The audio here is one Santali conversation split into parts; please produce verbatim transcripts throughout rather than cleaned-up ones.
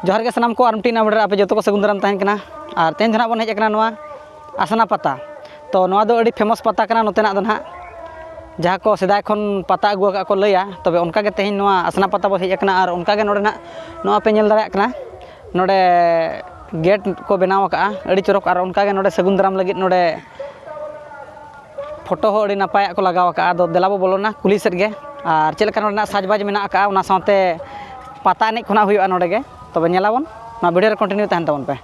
ᱡᱚᱦᱟᱨ ᱜᱮ ᱥᱟᱱᱟᱢ ᱠᱚ, ᱟᱨ ᱢᱤᱫᱴᱤᱡ ᱱᱟᱣᱟ video ᱨᱮ ᱟᱯᱮ ᱡᱚᱛᱚ ᱠᱚ ᱥᱟᱹᱜᱩᱱ ᱫᱟᱨᱟᱢ ᱛᱟᱦᱮᱱ ᱠᱟᱱᱟ᱾ ᱟᱨ ᱛᱮᱦᱮᱧ ᱫᱚ ᱱᱟᱦᱟᱜ ᱵᱚᱱ ᱦᱮᱡ ᱟᱠᱟᱱᱟ ᱱᱚᱣᱟ ᱟᱥᱱᱟ ᱯᱟᱛᱟ᱾ ᱛᱚ ᱱᱚᱣᱟ ᱫᱚ ᱟᱹᱰᱤ famous ᱯᱟᱛᱟ ᱠᱟᱱᱟ ᱱᱚᱛᱮᱱᱟᱜ ᱫᱚ ᱱᱟᱦᱟᱜ, ᱡᱟᱦᱟᱸ ᱠᱚ ᱥᱮᱫᱟᱭ ᱠᱷᱚᱱ ᱯᱟᱛᱟ ᱟᱹᱜᱩ ᱟᱠᱟᱫ ᱠᱚ ᱞᱟᱹᱭᱟ᱾ ᱛᱚᱵᱮ ᱚᱱᱠᱟ ᱜᱮ ᱛᱮᱦᱮᱧ ᱱᱚᱣᱟ ᱟᱥᱱᱟ ᱯᱟᱛᱟ ᱵᱚᱱ ᱦᱮᱡ ᱟᱠᱟᱱᱟ᱾ ᱟᱨ ᱚᱱᱠᱟ ᱜᱮ ᱱᱚᱰᱮ ᱱᱟᱦᱟᱜ ᱱᱚᱣᱟ ᱯᱮ ᱧᱮᱞ ᱫᱟᱲᱮᱭᱟᱜ ᱠᱟᱱᱟ, ᱱᱚᱰᱮ gate ᱠᱚ ᱵᱮᱱᱟᱣ ᱟᱠᱟᱫᱼᱟ ᱟᱹᱰᱤ ᱪᱚᱨᱚᱠ᱾ ᱟᱨ ᱚᱱᱠᱟ ᱜᱮ ᱱᱚᱰᱮ ᱥᱟᱹᱜᱩᱱ ᱫᱟᱨᱟᱢ ᱞᱟᱹᱜᱤᱫ ᱱᱚᱰᱮ photo ᱦᱚᱸ ᱟᱹᱰᱤ ᱱᱟᱯᱟᱭᱟᱜ ᱠᱚ ᱞᱟᱜᱟᱣ ᱟᱠᱟᱫᱼᱟ᱾ ᱟᱫᱚ ᱫᱮᱞᱟ ᱵᱚ ᱵᱚᱞᱚᱱᱟ ᱠᱩᱞᱦᱤ ᱥᱮᱫ ᱜᱮ, ᱟᱨ ᱪᱮᱫ ᱞᱮᱠᱟ ᱱᱚᱰᱮᱱᱟᱜ ᱥᱟᱡᱽᱵᱟᱡᱽ ᱢᱮᱱᱟᱜ ᱟᱠᱟᱫᱼᱟ, ᱚᱱᱟ ᱥᱟᱶᱛᱮ ᱯᱟᱛᱟ ᱮᱱᱮᱡ ᱠᱚ ᱱᱟᱦᱟᱜ ᱦᱩᱭᱩᱜᱼᱟ ᱱᱚᱰᱮ ᱜᱮ᱾ ᱛᱚᱵᱮ ᱧᱮᱞᱟᱵᱚᱱ, ᱱᱚᱣᱟ video ᱨᱮ continue ᱛᱟᱦᱮᱱ ᱛᱟᱵᱚᱱ ᱯᱮ᱾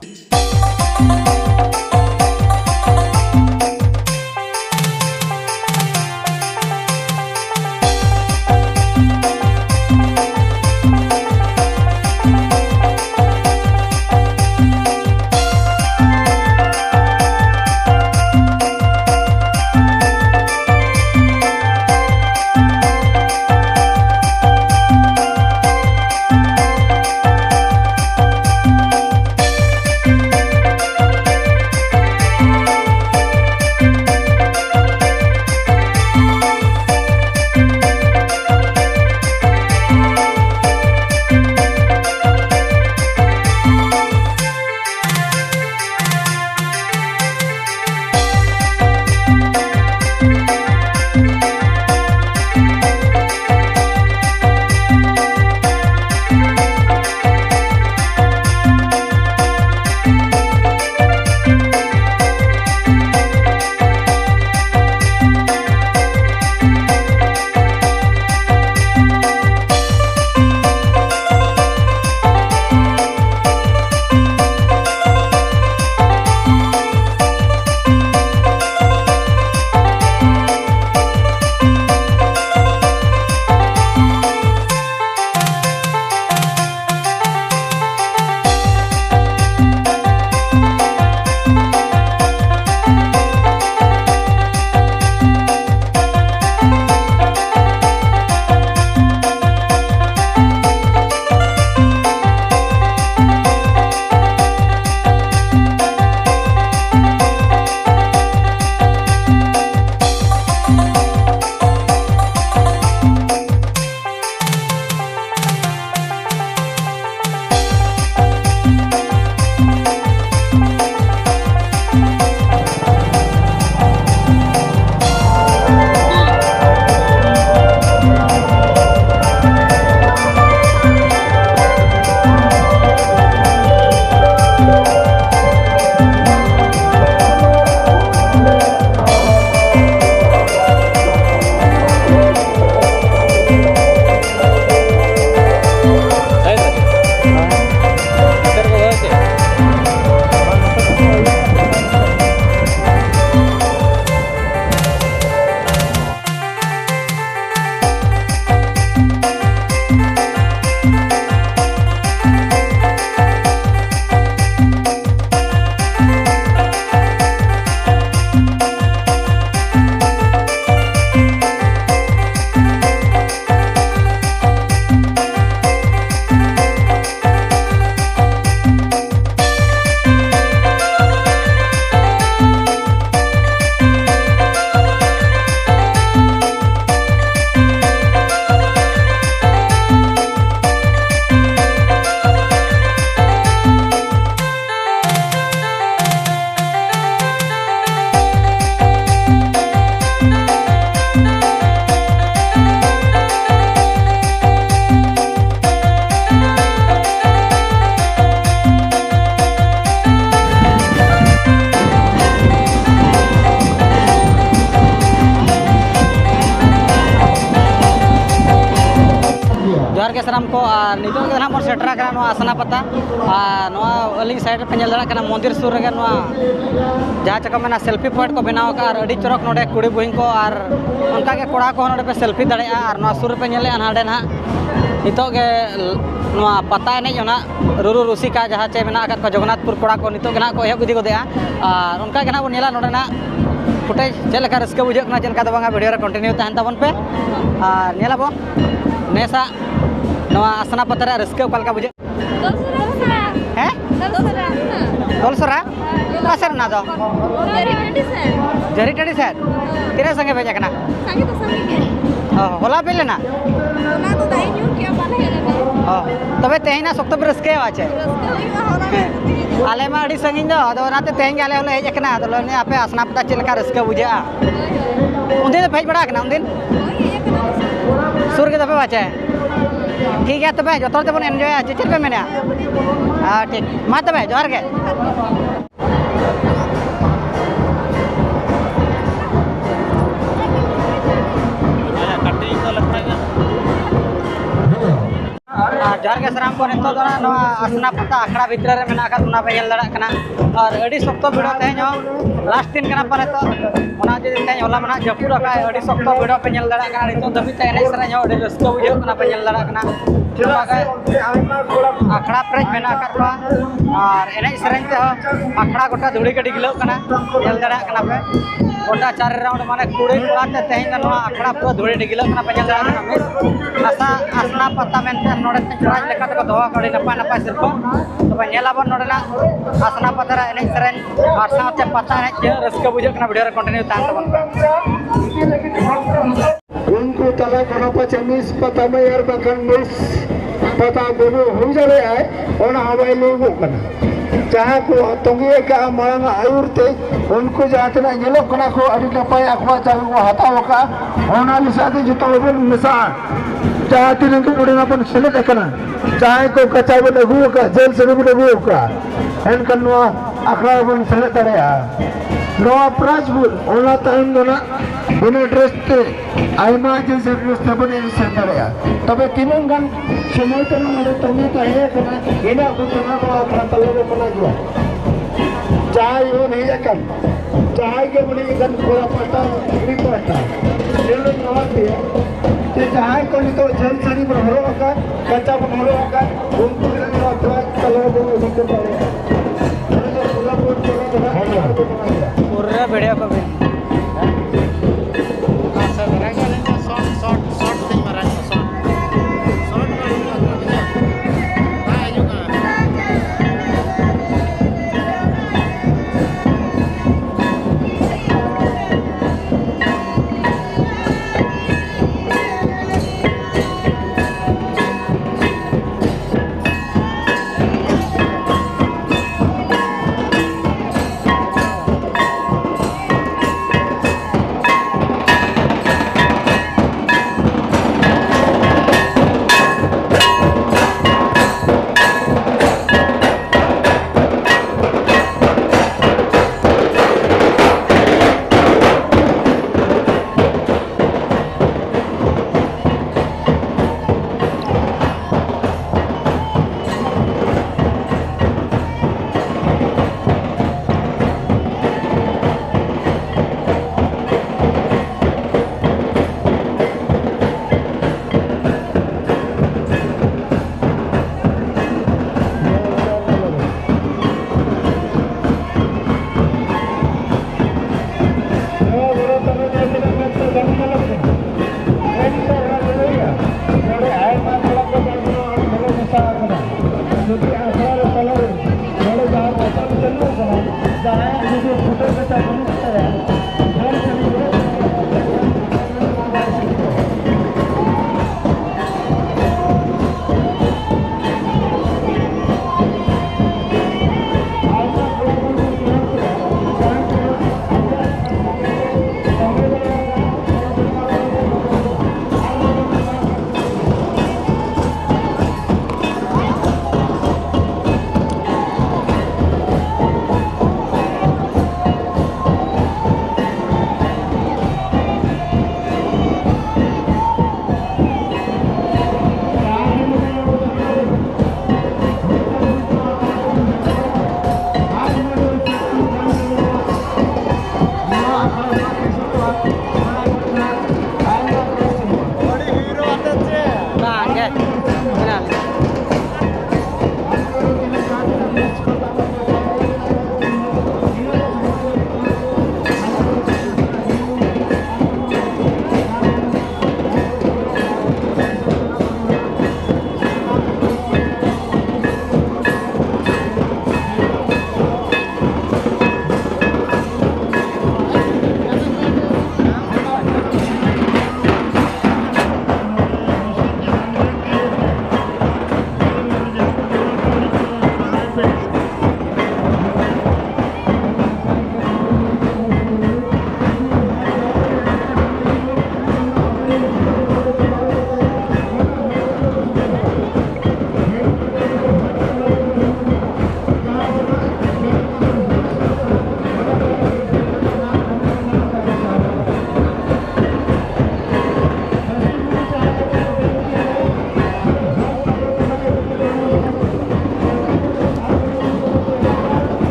ᱠᱚ, ᱟᱨ ᱱᱤᱛᱚᱜ ᱜᱮ ᱱᱟᱦᱟᱜ ᱵᱚᱱ ᱥᱮᱴᱮᱨ ᱟᱠᱟᱱᱟ ᱱᱚᱣᱟ ᱟᱥᱱᱟ ᱯᱟᱛᱟ᱾ ᱟᱨ ᱱᱚᱣᱟ ᱟᱹᱞᱤᱧ ᱥᱟᱭᱤᱰ ᱨᱮᱯᱮ ᱧᱮᱞ ᱫᱟᱲᱮᱭᱟᱜ ᱠᱟᱱᱟ, ᱢᱚᱱᱫᱤᱨ ᱥᱩᱨ ᱨᱮᱜᱮ ᱱᱚᱣᱟ ᱡᱟᱦᱟᱸ ᱪᱮ ᱠᱚ ᱢᱮᱱᱟ, ᱥᱮᱞᱯᱷᱤ ᱯᱚᱭᱮᱱᱴ ᱠᱚ ᱵᱮᱱᱟᱣ ᱟᱠᱟᱫᱼᱟ᱾ ᱟᱨ ᱟᱹᱰᱤ ᱪᱚᱨᱚᱠ ᱱᱚᱰᱮ ᱠᱩᱲᱤ ᱵᱩᱦᱤᱱ ᱠᱚ ᱟᱨ ᱚᱱᱠᱟᱜᱮ ᱠᱚᱲᱟ ᱠᱚᱦᱚᱸ ᱱᱚᱰᱮ ᱯᱮ ᱥᱮᱞᱯᱷᱤ ᱫᱟᱲᱮᱭᱟᱜᱼᱟ᱾ ᱟᱨ ᱱᱚᱣᱟ ᱥᱩᱨ ᱨᱮᱯᱮ ᱧᱮᱞᱮᱫᱼᱟ, ᱱᱚᱰᱮ ᱱᱟᱦᱟᱜ ᱱᱤᱛᱚᱜ ᱜᱮ ᱱᱚᱣᱟ ᱯᱟᱛᱟ ᱮᱱᱮᱡ ᱚᱱᱟ ᱨᱩᱨᱩ ᱨᱩᱥᱤᱠᱟ ᱡᱟᱦᱟᱸ ᱪᱮ ᱢᱮᱱᱟᱜ ᱟᱠᱟᱫ ᱠᱚᱣᱟ ᱡᱚᱜᱚᱱᱱᱟᱛᱷᱯᱩᱨ ᱠᱚᱲᱟ ᱠᱚ, ᱱᱤᱛᱚᱜ ᱜᱮ ᱱᱟᱦᱟᱜ ᱠᱚ ᱮᱦᱚᱵ ᱤᱫᱤ ᱜᱚᱫᱮᱜᱼᱟ᱾ ᱟᱨ ᱚᱱᱠᱟ ᱜᱮ ᱱᱟᱦᱟᱜ ᱵᱚᱱ ᱧᱮᱞᱟ ᱱᱚᱰᱮᱱᱟᱜ ᱯᱷᱩᱴᱮᱡᱽ ᱪᱮᱫ ᱞᱮᱠᱟ ᱨᱟᱹᱥᱠᱟᱹ ᱵᱩᱡᱷᱟᱹᱜ ᱠᱟᱱᱟ, ᱪᱮᱫ ᱞᱮᱠᱟ ᱫᱚ ᱵᱟᱝᱟ, ᱵᱷᱤᱰᱤᱭᱳ ᱨᱮ ᱠᱚᱱᱴᱤᱱᱤᱭᱩ ᱛᱟᱦᱮᱱ ᱛᱟᱵᱚᱱ ᱯᱮ᱾ ᱟᱨ ᱧᱮᱞᱟᱵᱚᱱ ᱱᱮᱥᱟᱜ ᱱᱚᱣᱟ ᱟᱥᱱᱟ ᱯᱟᱛᱟ ᱨᱮᱭᱟᱜ ᱨᱟᱹᱥᱠᱟᱹ ᱚᱠᱟ ᱞᱮᱠᱟ ᱵᱩᱡᱷᱟᱹᱜ? ᱫᱚᱥᱨᱟ᱾ ᱦᱮᱸ? ᱫᱚᱥᱨᱟ᱾ ᱫᱚᱞᱥᱚᱨᱟ? ᱚᱠᱟ ᱥᱮᱫ ᱨᱮᱱᱟᱜ ᱫᱚ? ᱡᱟᱹᱨᱤ ᱴᱟᱺᱰᱤ ᱥᱮᱫ᱾ ᱡᱟᱹᱨᱤ ᱴᱟᱺᱰᱤ ᱥᱮᱫ? ᱛᱤᱱᱟᱹᱜ ᱥᱟᱸᱜᱮ ᱯᱮ ᱦᱮᱡ ᱟᱠᱟᱱᱟ? ᱥᱟᱸᱜᱮ ᱫᱚ ᱥᱟᱸᱜᱮ ᱜᱮ᱾ ᱚ, ᱦᱚᱞᱟ ᱯᱮ ᱦᱮᱡ ᱞᱮᱱᱟ? ᱦᱚᱞᱟ ᱫᱚ ᱫᱟᱜ ᱤᱧ ᱧᱩ ᱠᱮᱜᱼᱟ, ᱵᱟᱞᱮ ᱦᱮᱡ ᱞᱮᱱᱟ᱾ ᱚ, ᱛᱚᱵᱮ ᱛᱮᱦᱮᱧ ᱱᱟᱜ ᱥᱚᱠᱛᱚ ᱯᱮ ᱨᱟᱹᱥᱠᱟᱹᱭᱟ ᱪᱮ? ᱨᱟᱹᱥᱠᱟᱹ ᱦᱩᱭᱩᱜᱼᱟ, ᱦᱚᱞᱟ ᱜᱮ᱾ ᱟᱞᱮ ᱢᱟ ᱟᱹᱰᱤ ᱥᱟᱺᱜᱤᱧ ᱫᱚ, ᱟᱫᱚ ᱚᱱᱟᱛᱮ ᱛᱮᱦᱮᱧ ᱜᱮ ᱟᱞᱮ ᱦᱚᱸᱞᱮ ᱦᱮᱡ ᱟᱠᱟᱱᱟ᱾ ᱟᱫᱚ ᱞᱮ ᱢᱮᱱᱫᱟ ᱟᱯᱮ ᱟᱥᱱᱟ ᱯᱟᱛᱟ ᱪᱮᱫ ᱞᱮᱠᱟ ᱨᱟᱹᱥᱠᱟᱹ ᱵᱩᱡᱷᱟᱹᱜᱼᱟ? ᱦᱳᱭ, ᱦᱳᱭ᱾ ᱩᱱᱫᱤᱱ ᱫᱚᱯᱮ ᱦᱮᱡ ᱵᱟᱲᱟ ᱟᱠᱟᱱᱟ ᱩᱱᱫᱤᱱ? ᱦᱳᱭ, ᱦᱮᱡ ᱟᱠᱟᱱᱟ ᱞᱮ ᱥᱩᱨ᱾ ᱥᱩᱨ ᱜᱮ ᱛᱟᱯᱮ ᱵᱟᱪᱮ? ᱴᱷᱤᱠ ᱜᱮᱭᱟ, ᱛᱚᱵᱮ ᱡᱚᱛᱚ ᱦᱚᱲ ᱛᱮᱵᱚᱱ ᱮᱱᱡᱚᱭᱟ, ᱪᱮ ᱪᱮᱫ ᱯᱮ ᱢᱮᱱᱟ? ᱦᱮᱸ, ᱴᱷᱤᱠ᱾ ᱢᱟ ᱛᱚᱵᱮ, ᱡᱚᱦᱟᱨ ᱜᱮ᱾ ᱟᱨ ᱡᱚᱦᱟᱨ ᱜᱮ ᱥᱟᱱᱟᱢ ᱠᱚ, ᱱᱤᱛᱚᱜ ᱫᱚ ᱱᱟᱜ ᱱᱚᱣᱟ ᱟᱥᱱᱟ ᱯᱟᱛᱟ ᱟᱠᱷᱲᱟ ᱵᱷᱤᱛᱨᱤ ᱨᱮ ᱢᱮᱱᱟᱜ ᱟᱠᱟᱫ ᱵᱚᱱᱟ, ᱯᱮ ᱧᱮᱞ ᱫᱟᱲᱮᱭᱟᱜ ᱠᱟᱱᱟ᱾ ᱟᱨ ᱟᱹᱰᱤ ᱥᱚᱠᱛᱚ ᱵᱷᱤᱲ ᱛᱮᱦᱮᱧ ᱦᱚᱸ ᱞᱟᱥᱴ ᱫᱤᱱ ᱠᱟᱱᱟ ᱯᱟᱞᱮ ᱛᱚ, ᱚᱱᱟ ᱡᱩᱫᱤ ᱛᱮᱦᱮᱧ ᱦᱚᱞᱟ ᱢᱟ ᱱᱟᱜ ᱡᱟᱹᱯᱩᱫ ᱟᱠᱟᱫ, ᱟᱹᱰᱤ ᱥᱚᱠᱛᱚ ᱵᱷᱤᱲ ᱯᱮ ᱧᱮᱞ ᱫᱟᱲᱮᱭᱟᱜ ᱠᱟᱱᱟ᱾ ᱱᱤᱛᱚᱜ ᱫᱷᱟᱹᱵᱤᱡ ᱛᱮ ᱮᱱᱮᱡ ᱥᱮᱨᱮᱧ ᱦᱚᱸ ᱟᱹᱰᱤ ᱨᱟᱹᱥᱠᱟᱹ ᱵᱩᱡᱷᱟᱹᱜ ᱠᱟᱱᱟ, ᱯᱮ ᱧᱮᱞ ᱫᱟᱲᱮᱭᱟᱜ ᱠᱟᱱᱟ᱾ ᱚᱱᱠᱟ ᱜᱮ ᱟᱠᱷᱲᱟ ᱯᱮᱨᱮᱡ ᱢᱮᱱᱟᱜ ᱟᱠᱟᱫ ᱠᱚᱣᱟ᱾ ᱟᱨ ᱮᱱᱮᱡ ᱥᱮᱨᱮᱧ ᱛᱮᱦᱚᱸ ᱟᱠᱷᱲᱟ ᱜᱚᱴᱟ ᱫᱷᱩᱲᱤ ᱜᱮ ᱰᱤᱜᱽᱞᱟᱹᱜ ᱠᱟᱱᱟ, ᱧᱮᱞ ᱫᱟᱲᱮᱭᱟᱜ ᱠᱟᱱᱟ ᱯᱮ᱾ ᱜᱚᱴᱟ ᱪᱟᱨ ᱨᱟᱣᱩᱱᱰ ᱢᱟᱱᱮ ᱠᱩᱲᱤ ᱠᱚᱲᱟ ᱛᱮ ᱛᱮᱦᱮᱧ ᱫᱚ ᱱᱚᱣᱟ ᱟᱠᱷᱲᱟ ᱯᱩᱨᱟᱹ ᱫᱷᱩᱲᱤ ᱰᱤᱜᱽᱞᱟᱹᱜ ᱠᱟᱱᱟ᱾ ᱯᱮ ᱧᱮᱞ ᱫᱟᱲᱮᱭᱟᱜ ᱠᱟᱱᱟ ᱢᱤᱥ ᱟᱥᱟ ᱟᱥᱱᱟ ᱯᱟᱛᱟ ᱢᱮᱱᱛᱮ ᱱᱚᱰᱮ ᱯᱨᱟᱭᱤᱡᱽ ᱞᱮᱠᱟ ᱛᱮᱠᱚ ᱫᱚᱦᱚ ᱟᱠᱟᱫᱟ ᱟᱹᱰᱤ ᱱᱟᱯᱟᱭ ᱱᱟᱯᱟᱭ ᱥᱤᱨᱯᱟᱹ᱾ ᱛᱚᱵᱮ ᱧᱮᱞᱟᱵᱚᱱ ᱱᱚᱰᱮᱱᱟᱜ ᱟᱥᱱᱟ ᱯᱟᱛᱟ ᱨᱮ ᱮᱱᱮᱡ ᱥᱮᱨᱮᱧ ᱟᱨ ᱥᱟᱶᱛᱮ ᱯᱟᱛᱟ ᱮᱱᱮᱡ ᱛᱤᱱᱟᱹᱜ ᱨᱟᱹᱥᱠᱟᱹ ᱵᱩᱡᱷᱟᱹᱜ ᱠᱟᱱᱟ, ᱵᱷᱤᱰᱤᱭᱳ ᱨᱮ ᱠᱚᱱᱴᱤᱱᱤᱭᱩ ᱛᱟᱦᱮᱱ ᱛᱟᱵᱚᱱ ᱯᱮ᱾ ᱩᱱᱠᱩ ᱛᱟᱞᱟ ᱠᱚᱨᱮ ᱯᱟᱪᱮ ᱢᱤᱥ ᱯᱟᱛᱟ ᱢᱟᱹᱭ ᱟᱨ ᱵᱟᱝᱠᱷᱟᱱ ᱢᱤᱥ ᱯᱟᱛᱟ ᱵᱟᱹᱵᱩ ᱦᱩᱭ ᱫᱟᱲᱮᱭᱟᱜᱼᱟᱭ, ᱚᱱᱟ ᱦᱚᱸ ᱵᱟᱭ ᱞᱟᱹᱭᱚᱜᱚᱜ ᱠᱟᱱᱟ᱾ ᱡᱟᱦᱟᱸ ᱠᱚ ᱛᱚᱸᱜᱮ ᱟᱠᱟᱫᱼᱟ ᱢᱟᱲᱟᱝ ᱟᱜ ᱟᱹᱭᱩᱨ ᱛᱮ, ᱩᱱᱠᱩ ᱡᱟᱦᱟᱸ ᱛᱤᱱᱟᱹᱜ ᱧᱮᱞᱚᱜ ᱠᱟᱱᱟ ᱠᱚ ᱟᱹᱰᱤ ᱱᱟᱯᱟᱭ ᱟᱠᱚᱣᱟᱜ ᱪᱟᱹᱞᱩ ᱠᱚ ᱦᱟᱛᱟᱣ ᱟᱠᱟᱫᱼᱟ, ᱚᱱᱟ ᱞᱮᱠᱟᱛᱮ ᱡᱚᱛᱚ ᱦᱚᱲ ᱵᱚᱱ ᱢᱮᱥᱟᱜᱼᱟ᱾ ᱡᱟᱦᱟᱸ ᱛᱤᱱᱟᱹᱜ ᱜᱮ ᱱᱚᱰᱮ ᱱᱟᱜ ᱵᱚᱱ ᱥᱮᱞᱮᱫ ᱟᱠᱟᱱᱟ, ᱡᱟᱦᱟᱸᱭ ᱠᱚ ᱠᱟᱪᱟ ᱵᱚᱱ ᱟᱹᱜᱩ ᱟᱠᱟᱫᱼᱟ, ᱡᱮᱞ ᱥᱟᱹᱲᱤ ᱵᱚᱱ ᱟᱹᱜᱩ ᱟᱠᱟᱫᱼᱟ, ᱮᱱᱠᱷᱟᱱ ᱱᱚᱣᱟ ᱟᱠᱷᱲᱟ ᱨᱮᱵᱚᱱ ᱥᱮᱞᱮᱫ ᱫᱟᱲᱮᱭᱟᱜᱼᱟ᱾ ᱱᱚᱣᱟ ᱯᱨᱟᱭᱤᱡᱽ ᱵᱩᱞ, ᱚᱱᱟ ᱛᱟᱭᱚᱢ ᱫᱚ ᱱᱟᱜ ᱵᱤᱱᱟᱹ ᱰᱨᱮᱥ ᱛᱮ ᱟᱭᱢᱟ ᱡᱤᱱᱤᱥ ᱰᱨᱮᱥ ᱛᱮᱵᱚᱱ ᱮᱱᱮᱡ ᱥᱮᱱ ᱫᱟᱲᱮᱭᱟᱜᱼᱟ᱾ ᱛᱚᱵᱮ ᱛᱤᱱᱟᱹᱜ ᱜᱟᱱ ᱥᱚᱢᱚᱭ ᱛᱟᱭᱚᱢ ᱱᱚᱰᱮ ᱛᱟᱺᱜᱤ ᱛᱟᱦᱮᱸ ᱠᱟᱱᱟ, ᱤᱱᱟᱹᱜ ᱵᱚᱱ ᱱᱚᱣᱟ ᱟᱠᱷᱲᱟ ᱛᱟᱞᱟ ᱨᱮ ᱢᱟᱱᱟᱣ ᱜᱮᱭᱟ᱾ ᱡᱟᱦᱟᱸᱭ ᱵᱚᱱ ᱦᱮᱡ ᱟᱠᱟᱱ, ᱡᱟᱦᱟᱸᱭ ᱜᱮ ᱵᱚᱱ ᱦᱮᱡ ᱟᱠᱟᱱ, ᱠᱚᱲᱟ ᱯᱟᱦᱴᱟ, ᱠᱩᱲᱤ ᱯᱟᱦᱴᱟ, ᱠᱷᱮᱞᱳᱰ ᱱᱚᱣᱟ ᱛᱮ ᱡᱮ ᱡᱟᱦᱟᱸᱭ ᱠᱚ ᱱᱤᱛᱚᱜ ᱡᱷᱟᱹᱞ ᱥᱟᱹᱲᱤ ᱵᱚᱱ ᱦᱚᱨᱚᱜ ᱟᱠᱟᱫ, ᱠᱟᱪᱟ ᱵᱚᱱ ᱦᱚᱨᱚᱜ ᱟᱠᱟᱫ, ᱩᱱᱠᱩ ᱜᱮ ᱱᱚᱣᱟ ᱯᱨᱟᱭᱤᱡᱽ ᱛᱟᱞᱟ ᱨᱮᱵᱚᱱ ᱤᱫᱤ ᱠᱚ ᱫᱟᱲᱮᱭᱟᱜᱼᱟ᱾ ᱯᱩᱨᱟᱹ ᱵᱷᱤᱲᱭᱟᱹ ᱠᱚ ᱵᱤᱱ᱾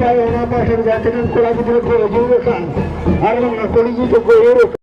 ᱚᱱᱟ ᱯᱟᱦᱴᱟ ᱨᱮ ᱡᱟᱦᱟᱸ ᱛᱤᱱᱟᱹᱜ ᱠᱚᱲᱟ ᱜᱤᱫᱽᱨᱟᱹ ᱠᱚ ᱟᱹᱭᱩᱨ ᱟᱠᱟᱫ, ᱟᱨ ᱵᱟᱝ ᱠᱩᱲᱤ ᱜᱤᱫᱽᱨᱟᱹ ᱠᱚ ᱟᱹᱭᱩᱨ ᱟᱠᱟᱫ᱾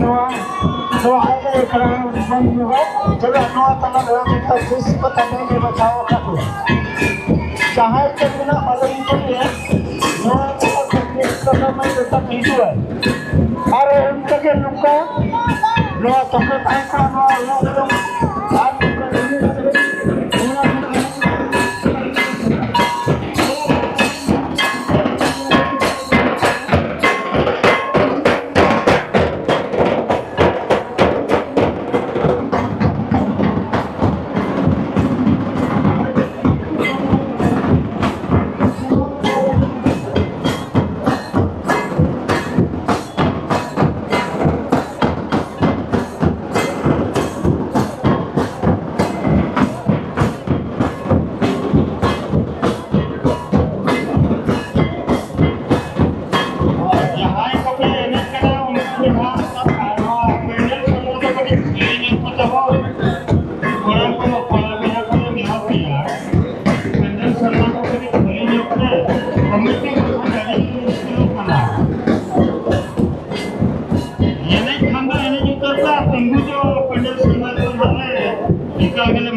ᱱᱚᱣᱟ, ᱱᱚᱣᱟ ᱟᱞᱮ ᱠᱟᱱᱟ, ᱵᱟᱝ ᱧᱚᱜᱚᱜ, ᱪᱮᱫᱟᱜ ᱱᱚᱣᱟ ᱛᱟᱞᱟ ᱨᱮ ᱢᱤᱫᱴᱟᱝ ᱯᱩᱥ ᱯᱟᱛᱟ ᱞᱮ ᱵᱟᱪᱷᱟᱣ ᱟᱠᱟᱫ ᱠᱚᱣᱟ᱾ ᱡᱟᱦᱟᱸᱭ ᱠᱚ ᱢᱮᱱᱟᱜ ᱵᱟᱞᱮ ᱠᱚ ᱜᱮᱭᱟ, ᱱᱚᱣᱟ ᱛᱟᱞᱟ ᱨᱮ ᱢᱤᱫ ᱠᱟᱛᱷᱟ ᱢᱮᱱ ᱞᱮᱠᱷᱟᱱ ᱦᱤᱡᱩᱜᱼᱟᱭ᱾ ᱟᱨ ᱚᱱᱠᱟᱜᱮ ᱱᱚᱝᱠᱟ ᱱᱚᱣᱟ ᱛᱚᱯᱮ ᱛᱟᱦᱮᱸ ᱠᱟᱱᱟ, ᱱᱚᱣᱟ ᱚᱲᱟᱜ ᱨᱮᱫᱚ ᱟᱨ ᱱᱚᱝᱠᱟ ᱮᱱᱮᱡ ᱥᱮᱨᱮᱧ, ᱱᱚᱣᱟ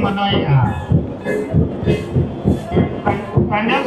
ᱢᱟᱱᱟᱣᱮᱫᱼᱟ᱾ ᱯᱮᱱᱰᱮᱞ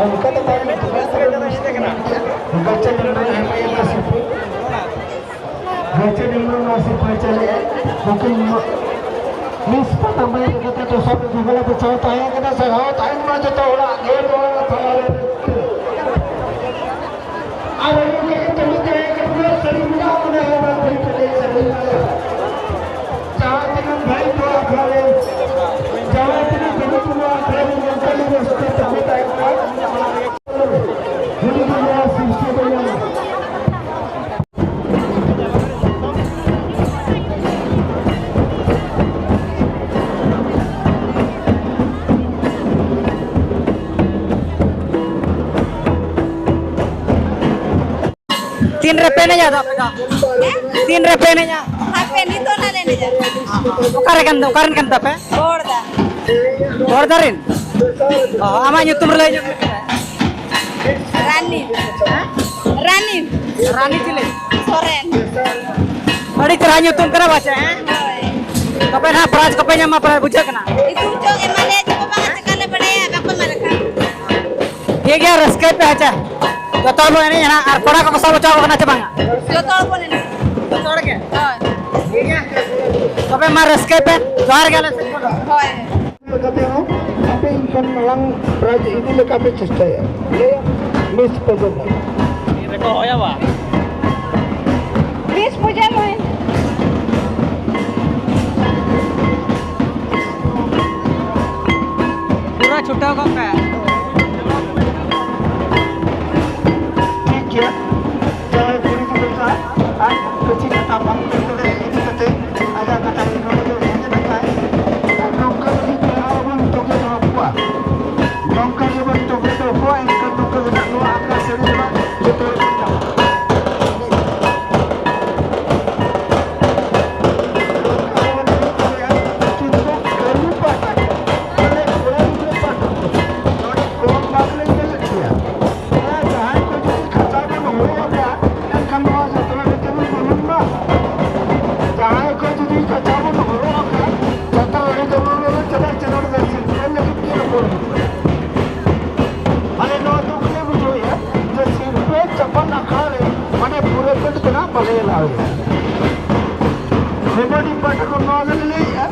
ᱚᱱᱠᱟ ᱫᱚ ᱵᱟᱝ ᱢᱮᱱᱟᱜᱼᱟ᱾ ᱵᱟᱪᱪᱟ ᱰᱟᱝᱨᱟ ᱦᱮᱢᱟᱭᱟ ᱠᱚ ᱥᱤᱨᱯᱟᱹ᱾ ᱵᱟᱪᱪᱟ ᱰᱟᱝᱨᱟ ᱱᱚᱣᱟ ᱥᱤᱨᱯᱟᱹ ᱪᱟᱞᱮᱜᱼᱟ᱾ ᱱᱩᱠᱤᱱ ᱢᱤᱥ ᱯᱟᱛᱟ ᱢᱟᱹᱭ ᱞᱮᱠᱟᱛᱮ ᱫᱚᱥᱟᱨ ᱡᱩᱜᱚᱞ ᱵᱟᱪᱷᱟᱣ ᱛᱟᱦᱮᱸ ᱠᱟᱱᱟ᱾ ᱥᱟᱨᱦᱟᱣ ᱛᱟᱦᱮᱱ ᱢᱟ ᱡᱚᱛᱚ ᱦᱚᱲᱟᱜ ᱜᱮ ᱱᱚᱣᱟ ᱛᱟᱞᱟ ᱨᱮ᱾ ᱟᱨ ᱟᱹᱰᱤ ᱜᱮ ᱠᱟᱹᱢᱤ ᱛᱟᱦᱮᱸ ᱠᱟᱱᱟ, ᱥᱟᱹᱨᱤ ᱢᱮᱱᱟᱜᱼᱟ, ᱚᱱᱟ ᱦᱚᱸ ᱵᱟᱝ ᱦᱩᱭ ᱠᱟᱱᱟ, ᱥᱟᱹᱨᱤ ᱢᱮᱱᱟᱜᱼᱟ᱾ ᱡᱟᱦᱟᱸ ᱛᱤᱱᱟᱹᱜ ᱵᱷᱟᱹᱭ ᱱᱚᱣᱟ ᱟᱠᱷᱲᱟ ᱨᱮ, ᱡᱟᱦᱟᱸ ᱛᱤᱱᱟᱹᱜ ᱵᱷᱟᱹᱭ ᱱᱚᱣᱟ ᱟᱠᱷᱲᱟ ᱨᱮ ᱱᱚᱝᱠᱟ ᱜᱮ ᱨᱟᱹᱥᱠᱟᱹ ᱛᱟᱦᱮᱸ ᱛᱟᱦᱮᱸ ᱠᱟᱱᱟ᱾ ᱩᱱᱤ ᱫᱚ ᱱᱚᱣᱟ ᱥᱤᱨᱡᱟᱹ ᱫᱚ ᱧᱟᱢᱟ᱾ ᱛᱤᱱ ᱨᱮᱯᱮ ᱮᱱᱮᱡᱟ ᱟᱫᱚ ᱟᱯᱮ ᱫᱚ? ᱛᱤᱱ ᱨᱮᱯᱮ ᱮᱱᱮᱡᱟ? ᱦᱟᱯᱮ, ᱱᱤᱛᱚᱜ ᱱᱟᱞᱮ ᱮᱱᱮᱡᱟ᱾ ᱚᱠᱟᱨᱮ ᱠᱟᱱ, ᱚᱠᱟᱨᱮᱱ ᱠᱟᱱ ᱛᱟᱯᱮ? ᱵᱚᱲᱫᱟ᱾ ᱵᱚᱲᱫᱟ ᱨᱮᱱ? ᱚ, ᱟᱢᱟᱜ ᱧᱩᱛᱩᱢ ᱞᱟᱹᱭ ᱧᱚᱜ ᱢᱮ᱾ ᱨᱟᱱᱤ᱾ ᱦᱮᱸ? ᱨᱟᱱᱤ᱾ ᱨᱟᱱᱤ ᱪᱤᱞᱤ? ᱥᱚᱨᱮᱱ᱾ ᱟᱹᱰᱤ ᱪᱮᱦᱨᱟ ᱧᱩᱛᱩᱢ ᱠᱟᱱᱟ ᱵᱟᱪᱮ, ᱦᱮᱸ? ᱦᱳᱭ᱾ ᱛᱚᱵᱮ ᱱᱟᱦᱟᱜ prize ᱠᱚᱯᱮ ᱧᱟᱢᱟ, prize ᱵᱩᱡᱷᱟᱹᱜ ᱠᱟᱱᱟ? ᱤᱛᱩ ᱪᱚᱝ ᱮᱢᱟᱞᱮᱭᱟ ᱪᱮ ᱵᱟᱝ, ᱪᱮᱠᱟ ᱞᱮ ᱵᱟᱲᱟᱭᱟ, ᱵᱟᱠᱚ ᱮᱢᱟ ᱞᱮᱠᱷᱟᱱ᱾ ᱴᱷᱤᱠ ᱜᱮᱭᱟ, ᱨᱟᱹᱥᱠᱟᱹᱭ ᱯᱮ, ᱟᱪᱪᱷᱟ᱾ ᱡᱚᱛᱚ ᱦᱚᱲ ᱵᱚᱱ ᱮᱱᱮᱡ ᱟᱱᱟ, ᱟᱨ ᱠᱚᱲᱟ ᱠᱚᱠᱚ ᱥᱟᱵ ᱦᱚᱪᱚ ᱟᱠᱚ ᱠᱟᱱᱟ ᱪᱮ ᱵᱟᱝᱟ? ᱡᱚᱛᱚ ᱦᱚᱲ ᱵᱚᱱ ᱮᱱᱮᱡ᱾ ᱡᱚᱛᱚ ᱦᱚᱲ ᱜᱮ? ᱦᱳᱭ᱾ ᱴᱷᱤᱠ ᱜᱮᱭᱟ᱾ ᱛᱚᱵᱮ ᱢᱟ ᱨᱟᱹᱥᱠᱟᱹᱭ ᱯᱮ, ᱡᱚᱦᱟᱨ ᱜᱮ ᱟᱞᱮ ᱥᱮᱫ ᱠᱷᱚᱱ᱾ ᱦᱳᱭ᱾ ᱞᱮᱠᱟᱛᱮ ᱦᱚᱸ ᱟᱯᱮ ᱤᱧ ᱠᱷᱚᱱ ᱢᱟᱲᱟᱝ prize ᱤᱫᱤ ᱞᱮᱠᱟ ᱯᱮ ᱪᱮᱥᱴᱟᱭᱟ᱾ ᱞᱟᱹᱭᱟ ᱢᱤᱥ ᱯᱨᱚᱡᱚᱱᱢᱚ᱾ ᱨᱮᱠᱚ ᱦᱚᱦᱚᱭᱟ ᱵᱟ? ᱢᱤᱥ ᱯᱨᱚᱡᱚᱱᱢᱚ᱾ ᱟᱨ ᱠᱟᱹᱪᱤ ᱠᱟᱛᱷᱟ ᱵᱟᱝ ᱵᱮᱱ ᱫᱟᱲᱮᱭᱟᱜ ᱤᱫᱤ ᱠᱟᱛᱮ ᱟᱡᱟᱜ ᱠᱟᱛᱷᱟ ᱱᱚᱰᱮ ᱞᱟᱹᱭ ᱠᱮᱫ ᱠᱷᱟᱱ, ᱟᱨ ᱱᱚᱝᱠᱟ ᱜᱮ ᱟᱵᱚ ᱵᱚᱱ ᱛᱚᱜᱮ ᱫᱚᱦᱚ ᱠᱚᱣᱟ, ᱱᱚᱝᱠᱟ ᱜᱮᱵᱚᱱ ᱛᱚᱜᱮ ᱫᱚᱦᱚ ᱠᱚᱣᱟ, ᱮᱱᱠᱷᱟᱱ ᱱᱚᱝᱠᱟ ᱜᱮ ᱱᱟᱜ ᱱᱚᱣᱟ ᱟᱠᱟᱥ ᱨᱮ ᱡᱚᱛᱚ ᱦᱚᱲ ᱵᱚᱱ ᱧᱟᱢᱟ᱾ ᱠᱤᱱᱛᱩ ᱠᱟᱹᱢᱤ ᱯᱟᱦᱴᱟ ᱠᱷᱚᱱ, ᱢᱟᱱᱮ ᱠᱚᱲᱟ ᱜᱤᱫᱽᱨᱟᱹ ᱯᱟᱦᱴᱟ ᱠᱷᱚᱱ, ᱱᱚᱰᱮ ᱠᱚᱢ ᱵᱟᱝ ᱞᱤᱧ ᱧᱮᱞᱮᱫ ᱯᱮᱭᱟ᱾ ᱦᱮᱸ, ᱡᱟᱦᱟᱸᱭ ᱠᱚ ᱡᱩᱫᱤ ᱠᱟᱛᱷᱟ ᱵᱚᱱ ᱦᱚᱨᱚᱜ ᱟᱠᱟᱫ, ᱮᱱᱠᱷᱟᱱ ᱱᱚᱣᱟ ᱡᱟᱛᱨᱟ ᱨᱮ ᱡᱮᱢᱚᱱ ᱵᱚᱞᱚᱱ ᱢᱟ᱾ ᱡᱟᱦᱟᱸᱭ ᱠᱚ ᱡᱩᱫᱤ ᱠᱟᱛᱷᱟ ᱵᱚᱱ ᱦᱚᱨᱚᱜ ᱟᱠᱟᱫ, ᱡᱟᱛᱨᱟ ᱨᱮ ᱡᱮᱢᱚᱱ ᱵᱚᱞᱚᱱ, ᱪᱮᱫᱟᱜ ᱪᱮ ᱱᱚᱰᱮ ᱫᱚ ᱥᱤᱨᱯᱟᱹ ᱞᱟᱹᱜᱤᱫ ᱜᱮ ᱨᱚᱯᱚᱲ ᱦᱩᱭᱩᱜ ᱠᱟᱱᱟ᱾ ᱟᱞᱮ ᱱᱚᱣᱟ ᱫᱩᱠ ᱞᱮ ᱵᱩᱡᱷᱟᱹᱣᱮᱫᱼᱟ ᱡᱮ ᱥᱤᱨᱯᱟᱹ ᱪᱟᱯᱟᱞ ᱟᱠᱷᱲᱟ ᱨᱮ ᱢᱟᱱᱮ ᱯᱩᱨᱟᱹ ᱯᱮᱴ ᱫᱚ ᱱᱟᱜ ᱵᱟᱞᱮ ᱮᱞᱟᱣᱮᱫᱼᱟ᱾ ᱠᱚᱢᱤᱴᱤ ᱯᱟᱦᱴᱟ ᱠᱷᱚᱱ ᱱᱚᱣᱟ ᱜᱮᱞᱮ ᱞᱟᱹᱭᱮᱫᱼᱟ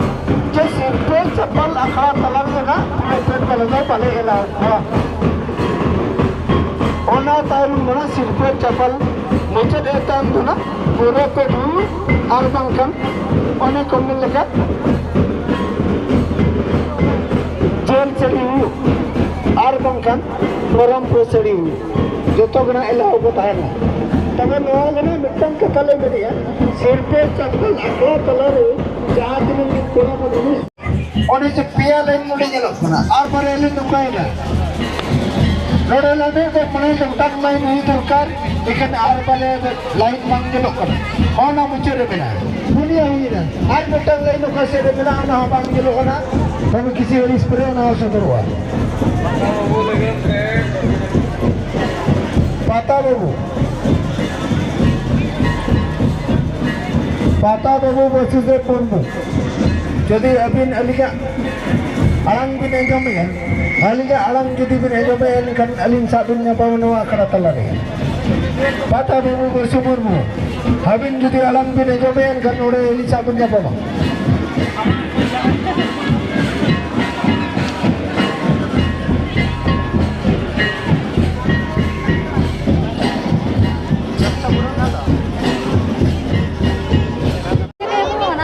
ᱡᱮ ᱥᱤᱨᱯᱟᱹ ᱪᱟᱯᱟᱞ ᱟᱠᱷᱲᱟ ᱛᱟᱞᱟ ᱨᱮᱫᱚ ᱱᱟᱜ ᱯᱩᱨᱟᱹ ᱯᱮᱴ ᱵᱟᱞᱮ ᱫᱚ ᱵᱟᱞᱮ ᱮᱞᱟᱣᱮᱫ ᱠᱚᱣᱟ᱾ ᱚᱱᱟ ᱛᱟᱭᱚᱢ ᱫᱚ ᱱᱟᱜ ᱥᱤᱨᱯᱟᱹ ᱪᱟᱯᱟᱞ ᱢᱩᱪᱟᱹᱫ ᱮᱛᱟᱢ ᱫᱚ ᱱᱟᱜ ᱯᱩᱨᱟᱹ ᱯᱮᱴ ᱦᱩᱭᱩᱜ ᱟᱨ ᱵᱟᱝᱠᱷᱟᱱ ᱚᱱᱮ ᱠᱚ ᱢᱮᱱ ᱞᱮᱠᱟ ᱡᱮᱞ ᱪᱟᱹᱞᱤ ᱦᱩᱭᱩᱜ ᱟᱨ ᱵᱟᱝᱠᱷᱟᱱ ᱯᱚᱨᱚᱢ ᱯᱨᱚᱥᱟᱹᱨᱤ ᱦᱩᱭᱩᱜ, ᱡᱚᱛᱚ ᱜᱮ ᱱᱟᱜ ᱮᱞᱟᱣ ᱠᱚ ᱛᱟᱦᱮᱱᱟ᱾ ᱛᱚᱵᱮ ᱱᱚᱣᱟ ᱜᱮ ᱱᱟᱜ ᱢᱤᱫᱴᱟᱝ ᱠᱟᱛᱷᱟ ᱞᱮ ᱢᱮᱱᱮᱜᱼᱟ, ᱥᱤᱨᱯᱟᱹ ᱪᱟᱯᱟᱞ ᱟᱠᱷᱲᱟ ᱛᱟᱞᱟᱨᱮ ᱡᱟᱦᱟᱸ ᱛᱤᱱᱟᱹᱜ ᱜᱮ ᱠᱚᱲᱟ ᱠᱚ ᱫᱩᱲᱩᱵ, ᱚᱱᱮ ᱡᱮ ᱯᱮᱭᱟ ᱞᱟᱭᱤᱱ ᱱᱚᱰᱮ ᱧᱮᱞᱚᱜ ᱠᱟᱱᱟ, ᱟᱨ ᱵᱟᱨᱭᱟ ᱞᱟᱭᱤᱱ ᱱᱚᱝᱠᱟᱭᱮᱱᱟ᱾ ᱱᱚᱰᱮ ᱞᱟᱹᱜᱤᱫ ᱫᱚ ᱢᱟᱱᱮ ᱱᱚᱝᱠᱟᱱ ᱞᱟᱭᱤᱱ ᱦᱩᱭ ᱫᱚᱨᱠᱟᱨ, ᱮᱠᱷᱟᱱ ᱟᱨ ᱵᱟᱨᱭᱟ ᱞᱟᱭᱤᱱ ᱵᱟᱝ ᱧᱮᱞᱚᱜ ᱠᱟᱱᱟ, ᱚᱱᱟ ᱢᱩᱪᱟᱹᱫ ᱨᱮ ᱢᱮᱱᱟᱜᱼᱟ᱾ ᱯᱩᱱᱭᱟᱹ ᱦᱩᱭᱮᱱᱟ᱾ ᱟᱨ ᱢᱤᱫᱴᱟᱝ ᱞᱟᱭᱤᱱ ᱚᱠᱟ ᱥᱮᱫ ᱨᱮ ᱢᱮᱱᱟᱜᱼᱟ, ᱚᱱᱟ ᱦᱚᱸ ᱵᱟᱝ ᱧᱮᱞᱚᱜ ᱠᱟᱱᱟ᱾ ᱛᱚᱵᱮ ᱠᱤᱪᱷᱩ ᱟᱹᱲᱤᱥ ᱯᱚᱨᱮ ᱚᱱᱟ ᱦᱚᱸ ᱥᱚᱫᱚᱨᱚᱜᱼᱟ᱾ ᱯᱟᱛᱟ ᱵᱟᱹᱵᱩ, ᱯᱟᱛᱟ ᱵᱟᱹᱵᱩ ᱵᱟᱹᱥᱩᱫᱮᱵ ᱢᱩᱨᱢᱩ, ᱡᱩᱫᱤ ᱟᱹᱵᱤᱱ ᱟᱹᱞᱤᱧᱟᱜ ᱟᱲᱟᱝ ᱵᱤᱱ ᱟᱸᱡᱚᱢᱮᱜᱼᱟ, ᱟᱹᱞᱤᱧᱟᱜ ᱟᱲᱟᱝ ᱡᱩᱫᱤ ᱵᱤᱱ ᱟᱸᱡᱚᱢᱮᱜᱼᱟ, ᱮᱱᱠᱷᱟᱱ ᱟᱹᱞᱤᱧ ᱥᱟᱶ ᱵᱤᱱ ᱧᱟᱯᱟᱢᱟ ᱱᱚᱣᱟ ᱟᱠᱷᱲᱟ ᱛᱟᱞᱟᱨᱮ᱾ ᱯᱟᱛᱟ ᱵᱟᱹᱵᱩ ᱵᱟᱹᱥᱩ ᱢᱩᱨᱢᱩ, ᱟᱹᱵᱤᱱ ᱡᱩᱫᱤ ᱟᱲᱟᱝ ᱵᱤᱱ ᱟᱸᱡᱚᱢᱮᱜᱼᱟ, ᱮᱱᱠᱷᱟᱱ ᱱᱚᱰᱮ ᱟᱹᱞᱤᱧ ᱥᱟᱶ ᱵᱤᱱ ᱧᱟᱯᱟᱢᱟ᱾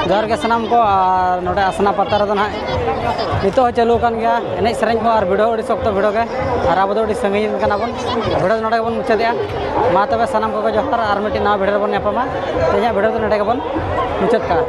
ᱡᱚᱦᱟᱨ ᱜᱮ ᱥᱟᱱᱟᱢ ᱠᱚ᱾ ᱟᱨ ᱱᱚᱰᱮ ᱟᱥᱱᱟ ᱯᱟᱛᱟ ᱨᱮᱫᱚ ᱱᱟᱦᱟᱜ ᱱᱤᱛᱚᱜ ᱦᱚᱸ ᱪᱟᱹᱞᱩ ᱟᱠᱟᱱ ᱜᱮᱭᱟ ᱮᱱᱮᱡ ᱥᱮᱨᱮᱧ ᱠᱚ, ᱟᱨ ᱵᱷᱤᱲ ᱦᱚᱸ ᱟᱹᱰᱤ ᱥᱚᱠᱛᱚ ᱵᱷᱤᱲ ᱜᱮ᱾ ᱟᱨ ᱟᱵᱚ ᱫᱚ ᱟᱹᱰᱤ ᱥᱟᱺᱜᱤᱧ ᱨᱮᱱ ᱠᱟᱱᱟ ᱵᱚᱱ᱾ ᱵᱷᱤᱲ ᱫᱚ ᱱᱚᱰᱮ ᱜᱮᱵᱚᱱ ᱢᱩᱪᱟᱹᱫᱮᱜᱼᱟ᱾ ᱢᱟ ᱛᱚᱵᱮ ᱥᱟᱱᱟᱢ ᱠᱚᱜᱮ ᱡᱚᱦᱟᱨ, ᱟᱨ ᱢᱤᱫᱴᱤᱡ ᱱᱟᱣᱟ ᱵᱷᱤᱰᱤᱭᱳ ᱨᱮᱵᱚᱱ ᱧᱟᱯᱟᱢᱟ᱾ ᱛᱮᱦᱮᱧᱟᱜ ᱵᱷᱤᱰᱤᱭᱳ ᱫᱚ ᱱᱚᱰᱮ ᱜᱮᱵᱚᱱ ᱢᱩᱪᱟᱹᱫ ᱠᱟᱜᱼᱟ᱾